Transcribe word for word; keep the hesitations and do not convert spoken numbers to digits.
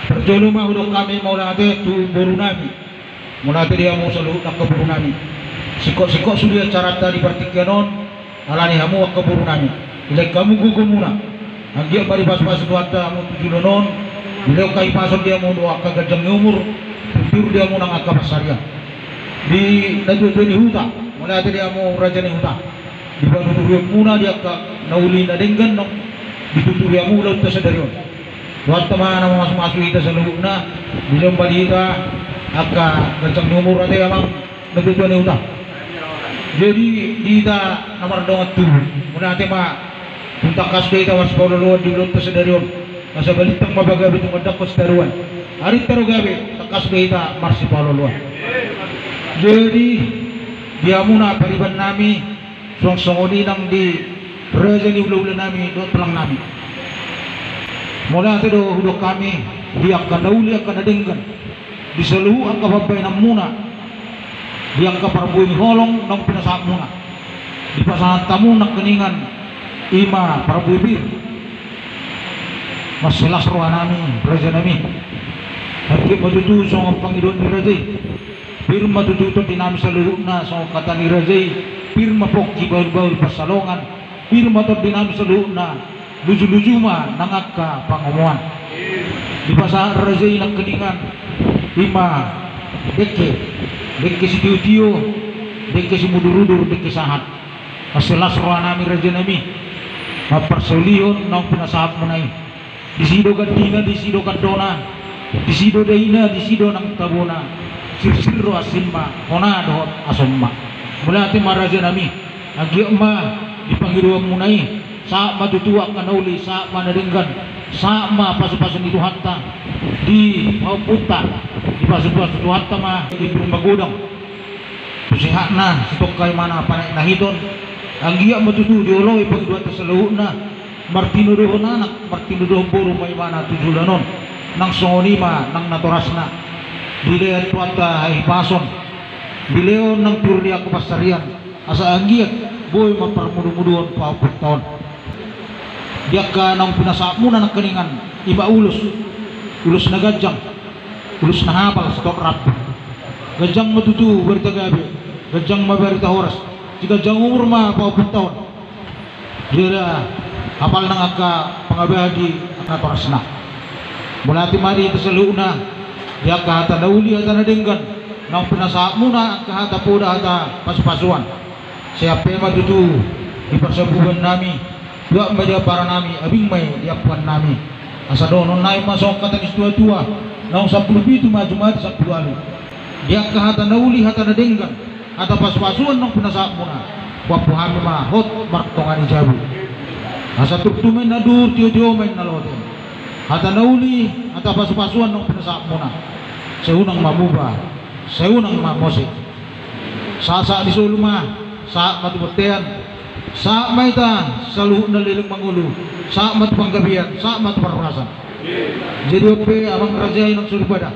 Parjolo ma hudok hami mauliate tu boru nami. Mauliate di hamu saluhut angka boru nami. Singkop-singkop sude acaranta di partingkian on, ala ni hamu angka boru nami. Dilehon hamu gogo muna. Anggiat ma dipasu-pasu Tuhanta hamu tu joloan on. Dilehon hahipason di hamu dohot angka ganjang ni umur. Tiur-tiur di hamu nang angka pansarian. Di natua-tua ni huta, mauliate di hamu raja ni huta. Di panuturion muna di angka na uli na denggan nang dituturi hamu ulaonta sadari on. Tuhanta ma na mamasu-masu hita saluhutna, dilehon ma di hita angka ganjang ni umur ate amang natua-tua ni huta. Jadi di hita na mardongan tubu, mauliate ma tung tangkas do hita marsipaolo-oloan di ulaonta sadari on. Asa balintang ma pagabe tung mandakhon sitaruan. Arinta ro gabe tangkas do hita marsipaolo-oloan. Jadi di hamuna pariban nami, suang songon i nang di raja ni hula-hula nami dohot tulang nami. Mauliate do hudok hami di angka na uli angka na denggan, di saluhut angka pambahenan muna, di angka parbue ni holong naung pinasahat muna. Dipasahat hamu nangkiningan i ma parbue pir. Mansai las roha nami raja nami. Anggiat ma tutu songon pangidoan ni raja i. Pir ma tutu tondi nami saluhutna songon hata ni raja i. Pir ma pongki bahul-bahul pansalongan. Pir ma tondi nami saluhutna, luju-luju ma nang angka pangomoan. Dipasahat raja i nangkiningan i ma dengke, dengke sitio-tio, dengke simudur-udur, dengke sahat. Mansai las roha nami raja nami. Mamparsaulihon naung pinasahat muna i. Disi do gandina, disi do gandona, disi do daina, disi do nang tabona. Sirsir do hansit ma hona dohot asom ma. Mauliate ma raja nami. Anggiat ma di pangidoan muna i, sahat ma tutu angka na uli, sahat ma na denggan, sahat ma pasu-pasu ni Tuhanta di pahompunta. Dipasu-pasu Tuhanta ma di umur magodang. Tu sehatna, sitongka imana panaek na hiton. Anggiat ma tutu dioloi pangidoanta saluhutna. Martinodohon anak, martinodohon boru ma imana tu joloan on. Nang songon i ma nang natorasna. Dilehon Tuhanta hahipason. Dilehon nang tiur ni angka pansarian. Asa anggiat boi mamparmudu-muduhon pahompunta on. Di angka naung pinasahat muna nangkiningan i ma ulos. Ulos na ganjang. Ulos na hapal sator rambu. Ganjang ma tutu barita gabe, ganjang ma barita horas, siganjang umur ma pahompunta on. Jala hapal nang angka pangabadi angka torasna. Mauliate ma di hita saluhutna, di angka hata na uli hata na denggan, naung pinasahat muna angka hata poda hata pasu-pasuan. Sai ampe ma tutu di parsabubuan nami, tuat ma di ampara nami, abing ma i di ampuan nami. Asa dohonon nami ma songon hata ni situa-tua, naung sampulu pitu ma jumadi sampulu ualu. Di angka hata na uli hata na denggan, hata pasu-pasuan naung pinasahat muna, huampu hami ma hot martonga ni jabu. Asa turtu ma inna dur, tio-tio ma inna lote. Hata na uli hata pasu-pasuan naung pinasahat muna, sai unang ma muba, sai unang ma mose. Sahat-sahat ni solu ma, sahat ma tu bontean, sahat ma hita saluhutna leleng mangolu, sahat ma tu panggabean, sahat ma tu parhorasan. Jadi on pe amang raja i nang soripada,